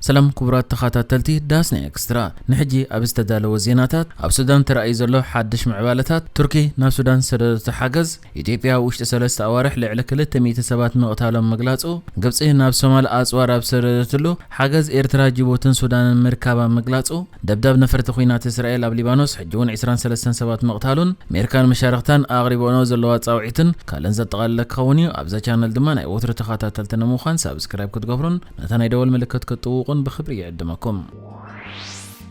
ሰላም ክቡራት ተኸታተልቲ ዳስና ኤክስትራ፣ ንሕጂ ኣብ ዝተዳለወ ዜናታት፣ ኣብ ሱዳን ተራእዩ ዘሎ ሓድሽ ምዕባለታት፣ ቱርኪ ናብ ሱዳን ዝሰደደቶ ሓገዝ፣ ኢትዮጵያ ኣብ ውሽጢ ሰለስተ ኣዋርሕ ልዕሊ ክልተ ሚእቲ ሰባት ምቕታሎም ምግላጹ፣ ግብጺ ናብ ሶማል ኣጽዋር ኣብ ዝሰደደትሉ ሓገዝ ኤርትራ፣ ጅቡትን ሱዳንን ምርካባ ምግላጹ፣ ደብዳብ ነፈርቲ ኲናት እስራኤል ኣብ ሊባኖስ ሕጂ እውን ዕስራን ሰለስተን ሰባት ምቕታሉን፣ ኣሜሪካን መሻርኽታን ኣቕሪበኦ ዘለዋ ጻውዒትን ካልእን ዘጠቓለለ ክኸውን እዩ። ኣብዛ ቻነል ድማ ናይ ወትሩ ተኸታተልቲ ንምዃን ሳብስክራይብ ክትገብሩን ነታ ናይ ደወል ምልክት ክትጥውቑን ብኽብሪ ይዕድመኩም።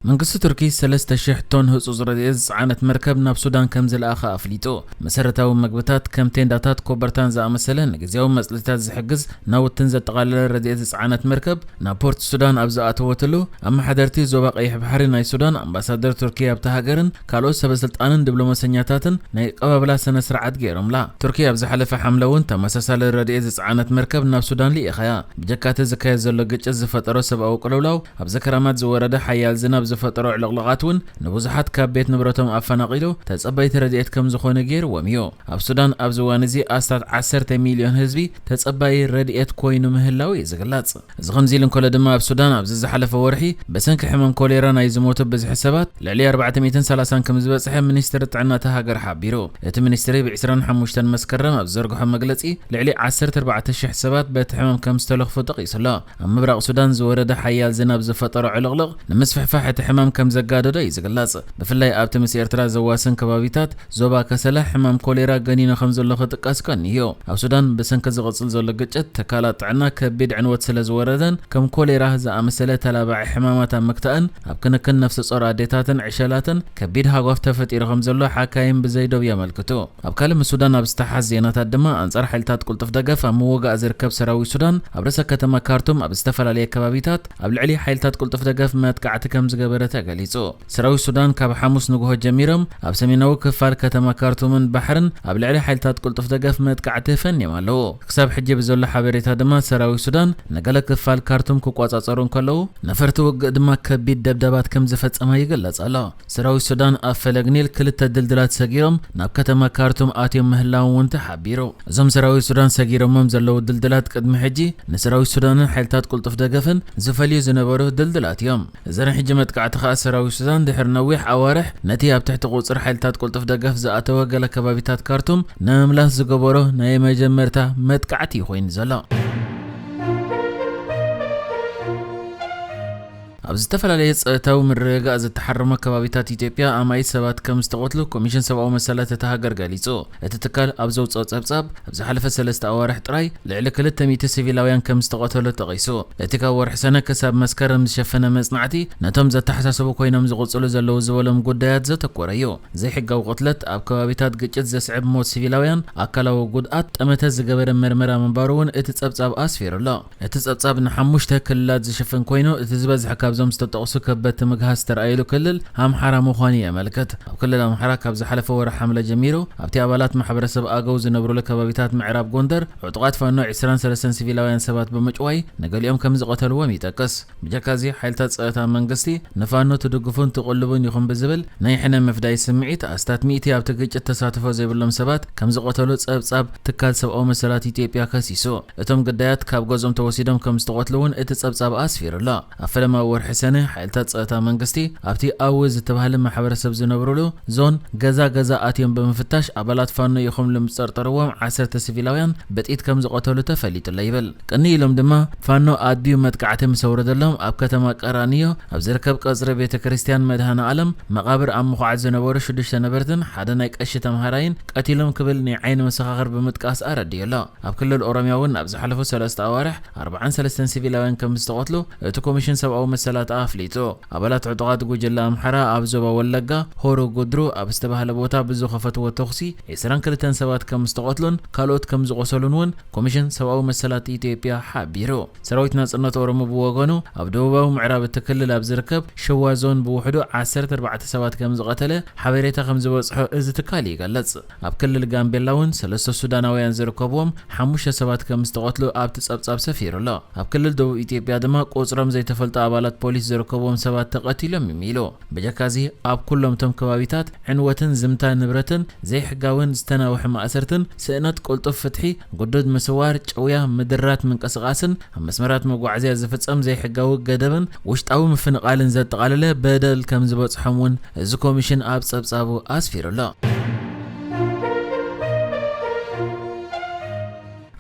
መንግስቲ ቱርኪ ሰለስተ ሽሕ ቶን ህጹጽ ረድኤት ዝጸዓነት መርከብ ናብ ሱዳን ከም ዝለኣኸ ኣፍሊጡ። መሰረታዊ መግብታት ከም ቴንዳታት፣ ኮበርታን ዝኣመሰለ ንግዝያዊ መጽለሊታት ዝሕግዝ ናውትን ዘጠቓለለ ረድኤት ዝጸዓነት መርከብ ናብ ፖርት ሱዳን ኣብ ዝኣተወትሉ፣ ኣመሓደርቲ ዞባ ቀይሕ ባሕሪ ናይ ሱዳን፣ ኣምባሳደር ቱርኪ ኣብታ ሃገርን ካልኦት ሰበስልጣንን ዲፕሎማሰኛታትን ናይ ኣቀባብላ ስነ ስርዓት ገይሮምላ። ቱርኪ ኣብ ዝሓለፈ ሓምለ እውን ተመሳሳሊ ረድኤት ዝጸዓነት መርከብ ናብ ሱዳን ልኢኻያ። ብጀካ እቲ ዝካየድ ዘሎ ግጭት ዝፈጠሮ ሰብኣዊ ቅልውላው፣ ኣብዚ ክረማት ዝወረደ ሓያል ዝናብ ዝፈጠሮ ዕልቕልቓት እውን ንብዙሓት ካብ ቤት ንብረቶም ኣፈናቒሉ፣ ተጸበይቲ ረድኤት ከም ዝኾነ ገይርዎም እዩ። ኣብ ሱዳን ኣብዚ እዋን እዚ ኣስታት ዓሰርተ ሚልዮን ህዝቢ ተጸባዪ ረድኤት ኮይኑ ምህላው እዩ ዝግለጽ። እዚ ከምዚ ኢሉ እንከሎ ድማ፣ ኣብ ሱዳን ኣብዚ ዝሓለፈ ወርሒ ብሰንኪ ሕማም ኮሌራ ናይ ዝሞቱ ብዝሒ ሰባት ልዕሊ ኣርባዕተ ሚእትን ሰላሳን ከም ዝበጽሐ ሚኒስትሪ ጥዕና እታ ሃገር ሓቢሩ። እቲ ሚኒስትሪ ብ ዕስራን ሓሙሽተን መስከረም ኣብ ዝዘርግሖ መግለጺ፣ ልዕሊ ዓሰርተ ኣርባዕተ ሽሕ ሰባት በቲ ሕማም ከም ዝተለኽፉ ጠቒሱ ኣሎ። ኣብ ምብራቕ ሱዳን ዝወረደ ሓያል ዝናብ ዝፈጠሮ ዕልቕልቕ ንምስፍሕፋሕ እቲ ሕማም ከም ዘጋደዶ እዩ ዝግለጽ። ብፍላይ ኣብቲ ምስ ኤርትራ ዘዋስን ከባቢታት ዞባ ከሰላ ሕማም ኮሌራ ገኒኑ ከም ዘሎ ክጥቀስ ቀንዩ እዩ። ኣብ ሱዳን ብሰንኪ ዝቕጽል ዘሎ ግጭት፣ ትካላት ጥዕና ከቢድ ዕንወት ስለ ዝወረደን፣ ከም ኮሌራ ዝኣመሰለ ተላባዒ ሕማማት ኣብ ምክታእን ኣብ ክንክን ነፍሰ ጾር ኣዴታትን ዕሸላትን ከቢድ ሃጓፍ ተፈጢሩ ከም ዘሎ ሓካይም ብዘይዶብ የመልክቱ። ኣብ ካልእ ምስ ሱዳን ኣብ ዝተሓዝ ዜናታት ድማ፣ ኣንጻር ሓይልታት ቅልጡፍ ደገፍ ኣብ ምውጋእ ዝርከብ ሰራዊት ሱዳን፣ ኣብ ርእሰ ከተማ ካርቱም ኣብ ዝተፈላለየ ከባቢታት ኣብ ልዕሊ ሓይልታት ቅልጡፍ ደገፍ መጥቃዕቲ ከም ዝገበረ ተገሊጹ። ሰራዊት ሱዳን ካብ ሓሙስ ንግሆ ጀሚሮም ኣብ ሰሜናዊ ክፋል ከተማ ካርቱምን ባሕርን ኣብ ልዕሊ ሓይልታት ቅልጡፍ ደገፍ መጥቃዕቲ ፈንዮም ኣለዉ። ክሳብ ሕጂ ብዘሎ ሓበሬታ ድማ፣ ሰራዊት ሱዳን ንገለ ክፋል ካርቱም ክቆጻጸሩ እንከለዉ፣ ነፈርቲ ውግእ ድማ ከቢድ ደብዳባት ከም ዝፈጸማ ይግለጽ ኣሎ። ሰራዊት ሱዳን ኣብ ፈለግ ኒል ክልተ ድልድላት ሰጊሮም ናብ ከተማ ካርቱም ኣትዮም ምህላዎም እውን ተሓቢሩ። እዞም ሰራዊት ሱዳን ሰጊሮሞም ዘለዉ ድልድላት ቅድሚ ሕጂ ንሰራዊት ሱዳንን ሓይልታት ቅልጡፍ ደገፍን ዝፈልዩ ዝነበሩ ድልድላት እዮም። እዚ ናይ ሕጂ መጥቃዕቲ ከኣ ሰራዊት ሱዳን ድሕሪ ነዊሕ ኣዋርሕ ነቲ ኣብ ትሕቲ ቁጽሪ ሓይልታት ቅልጡፍ ደገፍ ዝኣተወ ገለ ከባቢታት ካርቱም ንምምላስ ዝገበሮ ናይ መጀመርታ መጥቃዕቲ እዩ ኮይኑ ዘሎ። ኣብ ዝተፈላለየ ጸጥታዊ ምርግጋእ ዝተሓረሞ ከባቢታት ኢትዮጵያ ኣማኢት ሰባት ከም ዝተቐትሉ ኮሚሽን ሰብኣዊ መሰላት እታ ሃገር ገሊጹ። እቲ ትካል ኣብ ዘውጽኦ ጸብጻብ፣ ኣብ ዝሓለፈ ሰለስተ ኣዋርሕ ጥራይ ልዕሊ ክልተ ሚእቲ ሲቪላውያን ከም ዝተቐተሉ ጠቒሱ። እቲ ካብ ወርሒ ሰነ ክሳብ መስከረም ዝሸፈነ መጽናዕቲ፣ ነቶም ዘተሓሳስቡ ኮይኖም ዝቕጽሉ ዘለዉ ዝበሎም ጉዳያት ዘተኮረ እዩ። ዘይሕጋዊ ቅትለት፣ ኣብ ከባቢታት ግጭት ዘስዕብ ሞት ሲቪላውያን፣ ኣካላዊ ጉድኣት፣ ጠመተ ዝገበረ መርመራ ምንባሩ እውን እቲ ጸብጻብ ኣስፊሩ ኣሎ። እቲ ጸብጻብ ንሓሙሽተ ክልላት ዝሽፍን ኮይኑ፣ እቲ ዝበዝሐ ካብዞም ዝተጠቕሱ ከበድቲ ምግሃስ ዝተረኣየሉ ክልል ኣምሓራ ምዃኑ የመልክት። ኣብ ክልል ኣምሓራ ካብ ዝሓለፈ ወርሒ ሓምለ ጀሚሩ፣ ኣብቲ ኣባላት ማሕበረሰብ ኣገው ዝነብሩሉ ከባቢታት ምዕራብ ጎንደር፣ ዕጡቓት ፋኖ ዕስራን ሰለስተን ሲቪላውያን ሰባት ብምጭዋይ፣ ንገሊኦም ከም ዝቐተልዎም ይጠቅስ። ብጀካ እዚ፣ ሓይልታት ጸጥታ መንግስቲ ንፋኖ ትድግፉን ትቕልቡን ኢኹም ብዝብል ናይ ሕነ ምፍዳይ ስምዒት፣ ኣስታት ሚእቲ ኣብቲ ግጭት ተሳትፎ ዘይብሎም ሰባት ከም ዝቐተሉ ጸብጻብ ትካል ሰብኣዊ መሰላት ኢትዮጵያ ከሲሱ። እቶም ግዳያት ካብ ገዝኦም ተወሲዶም ከም ዝተቐትሉ እውን እቲ ጸብጻብ ኣስፊሩ ኣሎ። ኣብ ፈለማ ወርሒ ሰነ፣ ሓይልታት ጸጥታ መንግስቲ ኣብቲ ኣዊ ዝተባህለ ማሕበረሰብ ዝነብሩሉ ዞን ገዛ ገዛ ኣትዮም ብምፍታሽ፣ ኣባላት ፋኖ ኢኹም ልምዝጠርጠርዎም ዓሰርተ ሲቪላውያን ብጥይት ከም ዝቐተሉ ተፈሊጡ ኣሎ ይብል። ቅንይ ኢሎም ድማ፣ ፋኖ ኣድብዩ መጥቃዕቲ ምስ ኣውረደሎም፣ ኣብ ከተማ ቀራንዮ ኣብ ዝርከብ ቀጽሪ ቤተ ክርስቲያን መድኃኔ ዓለም መቓብር ኣብ ምኹዓት ዝነበሩ ሽዱሽተ ነበርትን ሓደ ናይ ቀሺ ተምሃራይን ቀቲሎም ክብል ናይ ዓይኒ መሰኻኽር ብምጥቃስ ኣረዲኡ ኣሎ። ኣብ ክልል ኦሮምያ እውን ኣብ ዝሓለፉ ሰለስተ ኣዋርሕ ኣርባዓን ሰለስተን ሲቪላውያን ከም ዝተቐትሉ እቲ ኮሚሽን ሰብኣዊ መሰላት ኣፍሊጡ። ኣባላት ዕጡቓት ጉጅለ ኣምሓራ ኣብ ዞባ ወለጋ ሆሮ ጉድሩ ኣብ ዝተባህለ ቦታ ብዝኸፈትዎ ተኹሲ ዕስራን ክልተን ሰባት ከም ዝተቐትሉን ካልኦት ከም ዝቖሰሉን እውን ኮሚሽን ሰብኣዊ መሰላት ኢትዮጵያ ሓቢሩ። ሰራዊት ናጽነት ኦሮሞ ብወገኑ፣ ኣብ ደቡባዊ ምዕራብ እቲ ክልል ኣብ ዝርከብ ሸዋ ዞን ብውሕዱ ዓሰርተ ኣርባዕተ ሰባት ከም ዝቐተለ ሓበሬታ ከም ዝበጽሖ እዚ ትካል ይገልጽ። ኣብ ክልል ጋምቤላ እውን ሰለስተ ሱዳናውያን ዝርከብዎም ሓሙሽተ ሰባት ከም ዝተቐትሉ ኣብቲ ጸብጻብ ሰፊሩ ኣሎ። ኣብ ክልል ደቡብ ኢትዮጵያ ድማ ቁጽሮም ዘይተፈልጡ ኣባላት ፖሊስ ዝርከብዎም ሰባት ተቐቲሎም እዮም ኢሉ። ብጀካዚ ኣብ ኩሎም እቶም ከባቢታት ዕንወትን ዝምታ ንብረትን ዘይሕጋውን ዝተናውሐ ማእሰርትን ስእነት ቅልጡፍ ፍትሒ፣ ግዱድ ምስዋር፣ ጨውያ፣ ምድራት ምንቅስቓስን ኣብ መስመራት መጓዓዝያ ዝፍጸም ዘይሕጋዊ ገደብን ውሽጣዊ ምፍንቓልን ዘጠቓለለ በደል ከም ዝበጽሖም እውን እዚ ኮሚሽን ኣብ ጸብጻቡ ኣስፊሩ ኣሎ።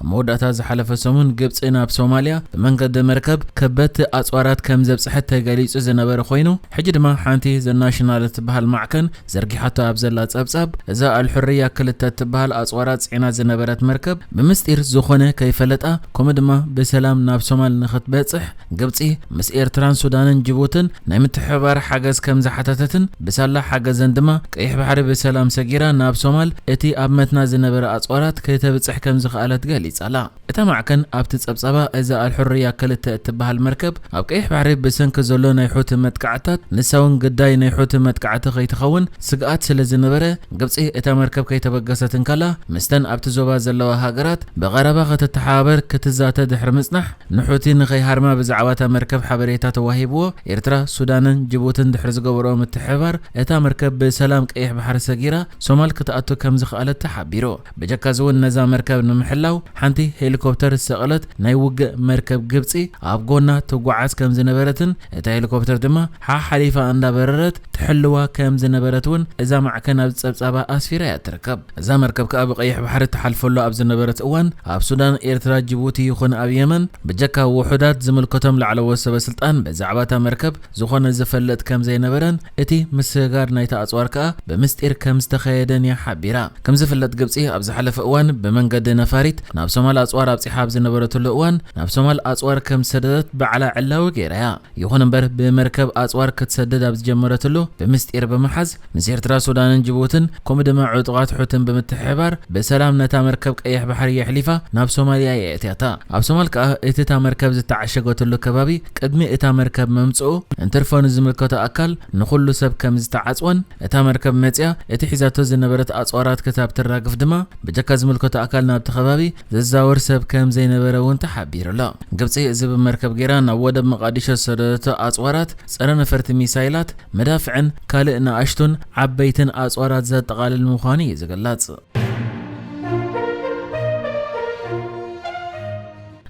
ኣብ መወዳእታ ዝሓለፈ ሰሙን ግብጺ ናብ ሶማልያ ብመንገዲ መርከብ ከበድቲ ኣጽዋራት ከም ዘብጽሐት ተገሊጹ ዝነበረ ኮይኑ፣ ሕጂ ድማ ሓንቲ ዘ ናሽናል እትበሃል ማዕከን ዘርጊሓቶ ኣብ ዘላ ጸብጻብ፣ እዛ ኣልሑርያ ክልተ እትበሃል ኣጽዋራት ጽዒና ዝነበረት መርከብ ብምስጢር ዝኾነ ከይፈለጣ፣ ከምኡ ድማ ብሰላም ናብ ሶማል ንኽትበጽሕ ግብጺ ምስ ኤርትራን ሱዳንን ጅቡትን ናይ ምትሕብባር ሓገዝ ከም ዝሓተተትን ብሳላ ሓገዘን ድማ ቀይሕ ባሕሪ ብሰላም ሰጊራ ናብ ሶማል እቲ ኣብ መትና ዝነበረ ኣጽዋራት ከተብጽሕ ከም ዝኸኣለት ገሊጻ ኣላ። እታ ማዕከን ኣብቲ ጸብጻባ፣ እዛ ኣልሑርያ ክልተ እትበሃል መርከብ ኣብ ቀይሕ ባሕሪ ብሰንኪ ዘሎ ናይ ሑቲ መጥቃዕታት፣ ንሳ እውን ግዳይ ናይ ሑቲ መጥቃዕቲ ከይትኸውን ስግኣት ስለ ዝነበረ፣ ግብጺ እታ መርከብ ከይተበገሰት እንከላ፣ ምስተን ኣብቲ ዞባ ዘለዋ ሃገራት ብቐረባ ክትተሓባበር ክትዛተ ድሕሪ ምጽናሕ፣ ንሑቲ ንኸይሃርማ ብዛዕባ እታ መርከብ ሓበሬታ ተዋሂብዎ፣ ኤርትራ፣ ሱዳንን ጅቡትን ድሕሪ ዝገበርኦ ምትሕብባር፣ እታ መርከብ ብሰላም ቀይሕ ባሕሪ ሰጊራ ሶማል ክትኣቱ ከም ዝኸኣለት ተሓቢሩ። ብጀካዚ እውን ነዛ መርከብ ንምሕላው ሓንቲ ሄሊኮፕተር ዝሰቐለት ናይ ውግእ መርከብ ግብጺ ኣብ ጎና ትጓዓዝ ከም ዝነበረትን እታ ሄሊኮፕተር ድማ ሓሓሊፋ እንዳበረረት ትሕልዋ ከም ዝነበረት እውን እዛ ማዕከን ኣብ ጸብጻባ ኣስፊራ እያ ትርከብ። እዛ መርከብ ከኣ ብቐይሕ ባሕሪ ትሓልፈሉ ኣብ ዝነበረት እዋን ኣብ ሱዳን፣ ኤርትራ፣ ጅቡቲ ይኹን ኣብ የመን ብጀካ ውሑዳት ዝምልከቶም ላዕለዎት ሰበ ስልጣን ብዛዕባ እታ መርከብ ዝኾነ ዝፈልጥ ከም ዘይነበረን እቲ ምስግጋር ናይቲ ኣጽዋር ከኣ ብምስጢር ከም ዝተኸየደን እያ ሓቢራ። ከም ዝፍለጥ ግብጺ ኣብ ዝሓለፈ እዋን ብመንገዲ ነፋሪት ናብ ሶማል ኣጽዋር ኣብጺሓ ኣብ ዝነበረትሉ እዋን ናብ ሶማል ኣጽዋር ከም ዝሰደደት ባዕላ ዕላዊ ገይራ እያ። ይኹን እምበር ብመርከብ ኣጽዋር ክትሰድድ ኣብ ዝጀመረትሉ ብምስጢር ብምሓዝ ምስ ኤርትራ፣ ሱዳንን ጅቡትን ከምኡ ድማ ዕጡቓት ሑትን ብምትሕብባር ብሰላም ነታ መርከብ ቀይሕ ባሕሪ የሕሊፋ ናብ ሶማልያ እያ ኣእትያታ። ኣብ ሶማል ከኣ እቲ እታ መርከብ ዝተዓሸገትሉ ከባቢ ቅድሚ እታ መርከብ ምምጽኡ እንትርፎ ንዝምልከቶ ኣካል ንኹሉ ሰብ ከም ዝተዓጽወን እታ መርከብ መጽያ እቲ ሒዛቶ ዝነበረት ኣጽዋራት ክሳብ ትራግፍ ድማ ብጀካ ዝምልከቶ ኣካል ናብቲ ከባቢ ዘዛወር ሰብ ከም ዘይነበረ እውን ተሓቢሩ ኣሎ። ግብጺ እዚ ብመርከብ ገይራ ናብ ወደብ መቓዲሾ ዝሰደደቶ ኣጽዋራት ጸረ ነፈርቲ ሚሳይላት፣ መዳፍዕን ካልእ ንኣሽቱን ዓበይትን ኣጽዋራት ዘጠቓልል ምዃኑ እዩ ዝግለጽ።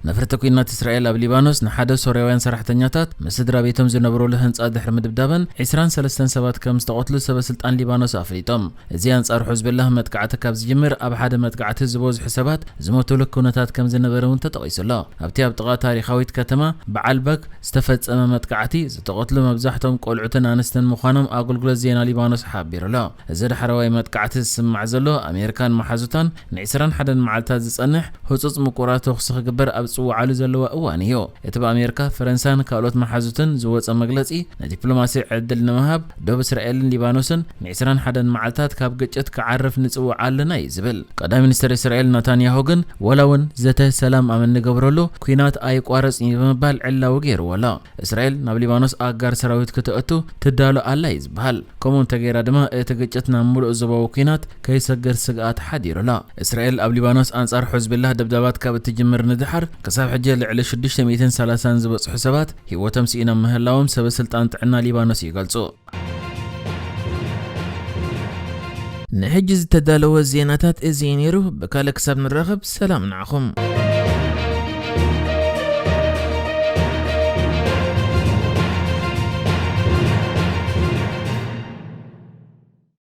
ነፈርቲ ኲናት እስራኤል ኣብ ሊባኖስ ንሓደ ሶርያውያን ሰራሕተኛታት ምስ ስድራ ቤቶም ዝነብሩሉ ህንጻ ድሕሪ ምድብዳበን ዒስራን ሰለስተን ሰባት ከም ዝተቐትሉ ሰበ ስልጣን ሊባኖስ ኣፍሊጦም። እዚ ኣንጻር ሕዝብላህ መጥቃዕቲ ካብ ዝጅምር ኣብ ሓደ መጥቃዕቲ ዝበዝሑ ሰባት ዝሞቱሉ ኩነታት ከም ዝነበረ እውን ተጠቒሱ ኣሎ። ኣብቲ ኣብ ጥቓ ታሪኻዊት ከተማ በዓልበክ ዝተፈጸመ መጥቃዕቲ ዝተቐትሉ መብዛሕትኦም ቆልዑትን ኣንስትን ምዃኖም ኣገልግሎት ዜና ሊባኖስ ሓቢሩ ኣሎ። እዚ ዳሕረዋይ መጥቃዕቲ ዝስማዕ ዘሎ ኣሜሪካን መሓዙታን ንዒስራን ሓደን መዓልታት ዝጸንሕ ህጹጽ ምቁራጽ ተኹሲ ክግበር ኣብ ዝጽውዓሉ ዘለዋ እዋን እዩ። እቲ ብኣሜሪካ፣ ፈረንሳን ካልኦት መሓዙትን ዝወጸ መግለጺ ንዲፕሎማሲ ዕድል ንምሃብ ዶብ እስራኤልን ሊባኖስን ንዒስራን ሓደን መዓልታት ካብ ግጭት ክዓርፍ ንጽውዕ ኣለና እዩ ዝብል። ቀዳማይ ሚኒስትር እስራኤል ናታንያሁ ግን ዋላ እውን ዘተ ሰላም ኣብ እንገብረሉ ኲናት ኣይቋረጽን እዩ ብምባል ዕላዊ ገይርዎ ኣሎ። እስራኤል ናብ ሊባኖስ ኣጋር ሰራዊት ክተእቱ ትዳሎ ኣላ እዩ ዝበሃል። ከምኡ እንተገይራ ድማ እቲ ግጭት ናብ ምሉእ ዞባዊ ኲናት ከይሰግር ስግኣት ሓዲሩ ኣሎ። እስራኤል ኣብ ሊባኖስ ኣንጻር ሕዝብላህ ደብዳባት ካብ እትጅምር ንድሓር ክሳብ ሕጂ ልዕሊ ሽዱሽተ ሚእትን ሰላሳን ዝበጽሑ ሰባት ህይወቶም ስኢኖም ምህላዎም ሰበ ስልጣን ጥዕና ሊባኖስ ይገልጹ። ንሕጂ ዝተዳለወ ዜናታት እዚ እዩ ነይሩ። ብካልእ ክሳብ ንራኸብ ሰላም ንዓኹም።